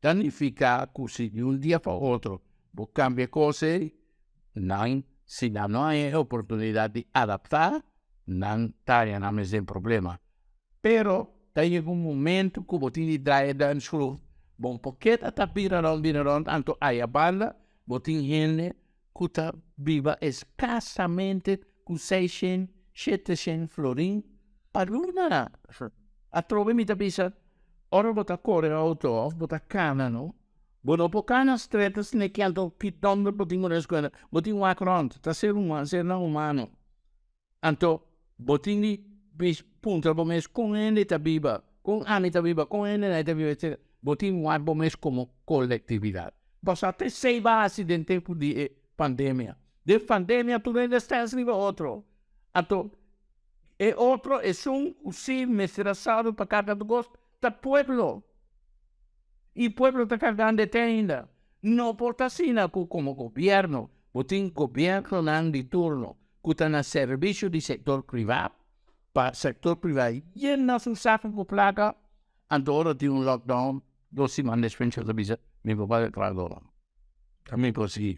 Ta nifiká ku si di un dia pa otro bo kambia kos ei, nan si nan no haña e oportunidat di adaptá, nan ta haña nan mes den problema. Pero ta yega un momento ku bo tin di draai e duimschroef, bo un poketa ta bira rònt bira rònt, anto aya banda bo tin hende ku ta biba eskasamente ku seishen, sheteshen florin pa luna. Atrobe mi ta bisa, ora bo ta kore outo òf bo ta kana no, bo no por kana stret asina anto ki dònder bo tin ku na eskuela, bo tin wak rònt, ta ser humano, sernan humano. Anto bo tin di bis puntra bo mes kon hende ta biba, kon ami ta biba, kon hendenan ta biba etcetera. Bo tin wak bo mes komo kolektividat. Pasobra ta esei bo a hasi den tempu di e pandemia. Den pandemia tur hende a stens riba otro. Anto e otro esun ku si mester a salba pa karga tur kos ta pueblo. I pueblo ta kargando e te ainda. No por ta asina ku komo gobierno bo tin gobiernonan di turno ku ta na servisio di sektor privá, pa sektor privá yena su saka ku plaka, anto ora tin un lockdown dos siman despues ta bisa mi por paga trahadónan. Ta mi por sigui.